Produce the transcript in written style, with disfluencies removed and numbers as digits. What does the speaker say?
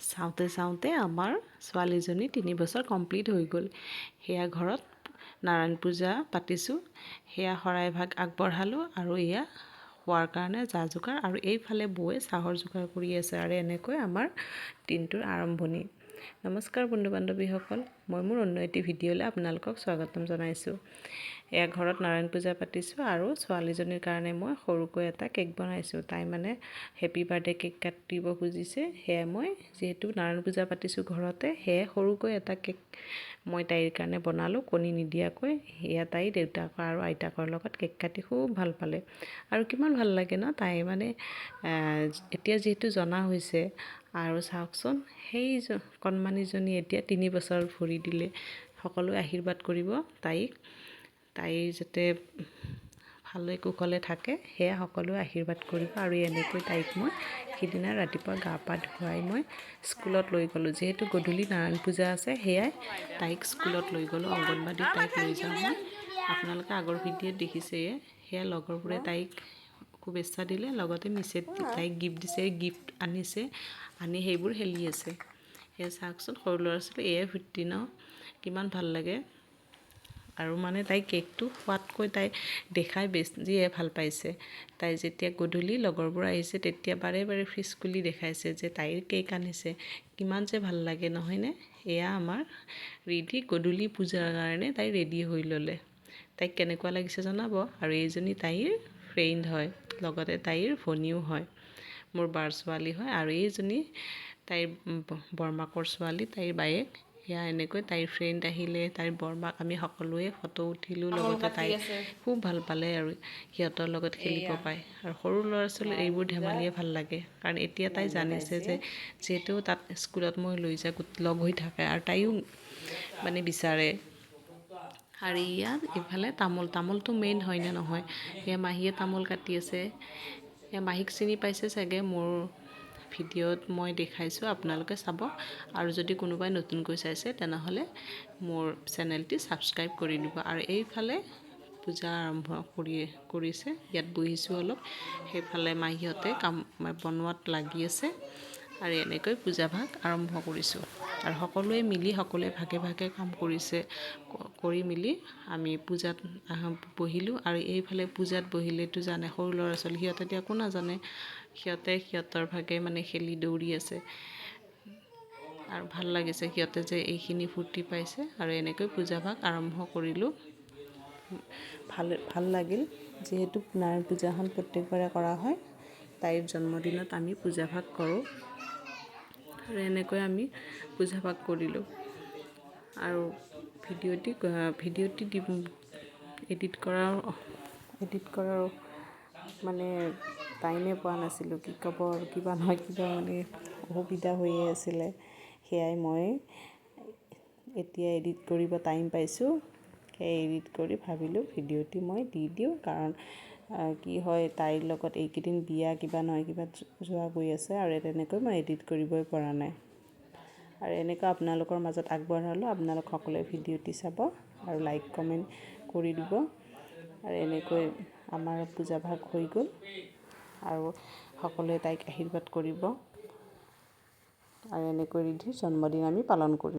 চাওঁতে চাওঁতে আমাৰ ছোৱালীজনী 3 বছৰ কমপ্লিট হৈ গ'ল। সেয়া ঘৰত নাৰায়ণ পূজা পাতিছোঁ। সেয়া শৰাই ভাগ আগবঢ়ালোঁ আৰু এয়া খোৱাৰ কাৰণে যা যোগাৰ আৰু এইফালে বৌয়ে চাহৰ যোগাৰ কৰি আছে আৰু এনেকৈ আমাৰ দিনটোৰ আৰম্ভণি। নমস্কাৰ বন্ধু বান্ধৱীসকল, মই মোৰ অন্য এটি ভিডিঅ'লৈ আপোনালোকক স্বাগতম জনাইছোঁ। এয়া ঘৰত নাৰায়ণ পূজা পাতিছোঁ আৰু ছোৱালীজনীৰ কাৰণে মই সৰুকৈ এটা কেক বনাইছোঁ। তাই মানে হেপী বাৰ্থডে কেক কাটিব খুজিছে। সেয়াই মই যিহেতু নাৰায়ণ পূজা পাতিছোঁ ঘৰতে, সেয়ে সৰুকৈ এটা কেক মই তাইৰ কাৰণে বনালোঁ কণী নিদিয়াকৈ। সেয়া তাই দেউতাকৰ আৰু আইতাকৰ লগত কেক কাটি খুব ভাল পালে। আৰু কিমান ভাল লাগে ন, তাই মানে এতিয়া যিহেতু জনা হৈছে। আৰু চাওকচোন, সেই কণমানিজনী এতিয়া 3 বছৰ ভৰি দিলে। সকলোৱে আশীৰ্বাদ কৰিব তাইক। তাইৰ যাতে ভালে কুশলে থাকে, সেয়া সকলোৱে আশীৰ্বাদ কৰিব। আৰু এনেকৈ তাইক মই সিদিনা ৰাতিপুৱা গা পা ধুৱাই মই স্কুলত লৈ গ'লোঁ। যিহেতু গধূলি নাৰায়ণ পূজা আছে, সেয়াই তাইক স্কুলত লৈ গ'লোঁ। অংগনবাড়ীত তাইক লৈ যাওঁ মই। আপোনালোকে আগৰ ভিডিঅ'ত দেখিছেয়ে। সেয়া লগৰবোৰে তাইক শুভেচ্ছা দিলে, লগতে মিছে তাইক গিফ্ট দিছে। গিফ্ট আনিছে, আনি সেইবোৰ খেলি আছে। সেয়া চাওকচোন, সৰু ল'ৰা ছোৱালী এয়াই ফূৰ্তি ন, কিমান ভাল লাগে। আৰু মানে তাই কেকটো খোৱাতকৈ তাই দেখাই বেছিয়ে ভাল পাইছে। তাই যেতিয়া গধূলি লগৰবোৰ আহিছে, তেতিয়া বাৰে বাৰে ফ্ৰিজ খুলি দেখাইছে যে তাইৰ কেক আনিছে। কিমান যে ভাল লাগে, নহয়নে? এয়া আমাৰ ৰিধি গধূলি পূজাৰ কাৰণে তাই ৰেডি হৈ ল'লে। তাইক কেনেকুৱা লাগিছে জনাব। আৰু এইজনী তাইৰ ফ্ৰেণ্ড হয়, লগতে তাইৰ ভনীও হয়, মোৰ বাৰ ছোৱালী হয়। আৰু এইজনী তাইৰ বৰমাকৰ ছোৱালী, তাইৰ বায়েক। সেয়া এনেকৈ তাইৰ ফ্ৰেণ্ড আহিলে, তাইৰ বৰমাক, আমি সকলোৱে ফটো উঠিলোঁ। লগতে তাই খুব ভাল পালে আৰু সিহঁতৰ লগত খেলিব পায়। আৰু সৰু ল'ৰা ছোৱালীৰ এইবোৰ ধেমালিয়ে ভাল লাগে, কাৰণ এতিয়া তাই জানিছে যে যিহেতু তাত স্কুলত মই লৈ যাওঁ, লগ হৈ থাকে আৰু তাইও মানে বিচাৰে। আৰু ইয়াত ইফালে তামোল, তামোলটো মেইন হয়নে নহয়? সেয়া মাহীয়ে তামোল কাটি আছে। এয়া মাহীক চিনি পাইছে চাগে, মোৰ ভিডিঅ'ত মই দেখাইছোঁ, আপোনালোকে চাব। আৰু যদি কোনোবাই নতুনকৈ চাইছে, তেনেহ'লে মোৰ চেনেলটি ছাবস্ক্ৰাইব কৰি দিব। আৰু এইফালে পূজা আৰম্ভ কৰিছে। ইয়াত বহিছোঁ অলপ, সেইফালে মাহীহঁতে কাম বনোৱাত লাগি আছে। আৰু এনেকৈ পূজা ভাগ আৰম্ভ কৰিছোঁ আৰু সকলোৱে মিলি, সকলোৱে ভাগে ভাগে কাম কৰিছে। কৰি মেলি আমি পূজাত বহিলোঁ। আৰু এইফালে পূজাত বহিলেতো জানে, সৰু ল'ৰা ছোৱালী সিহঁতে একো নাজানে। সিহঁতে সিহঁতৰ ভাগে মানে খেলি দৌৰি আছে আৰু ভাল লাগিছে সিহঁতে যে এইখিনি ফূৰ্তি পাইছে। আৰু এনেকৈ পূজা ভাগ আৰম্ভ কৰিলোঁ। ভাল ভাল লাগিল, যিহেতু নাৰায়ণ পূজাখন প্ৰত্যেকবাৰে কৰা হয়। তাইৰ জন্মদিনত আমি পূজা ভাগ কৰোঁ আৰু এনেকৈ আমি পূজা ভাগ কৰিলোঁ। আৰু ভিডিঅ'টি ভিডিঅ'টি দি এডিট কৰাৰ মানে টাইমে পোৱা নাছিলোঁ। কি ক'ব আৰু, কিবা নহয় কিবা মানে অসুবিধা হৈয়ে আছিলে। সেয়াই মই এতিয়া এডিট কৰিব টাইম পাইছোঁ। সেয়ে এডিট কৰি ভাবিলোঁ ভিডিঅ'টি মই দি দিওঁ। কাৰণ কি হয়, তাইৰ লগত এইকেইদিন বিয়া, কিবা নহয় কিবা যোৱা গৈ আছে আৰু তেনেকৈ মই এডিট কৰিবই পৰা নাই। আৰু এনেকৈ আপোনালোকৰ মাজত আগবঢ়ালোঁ। আপোনালোক সকলোৱে ভিডিঅ'টি চাব আৰু লাইক কমেণ্ট কৰি দিব। আৰু এনেকৈ আমাৰ পূজা ভাগ হৈ গ'ল আৰু সকলোৱে তাইক আশীৰ্বাদ কৰিব। আৰু এনেকৈ ৰিধিৰ জন্মদিন আমি পালন কৰিম।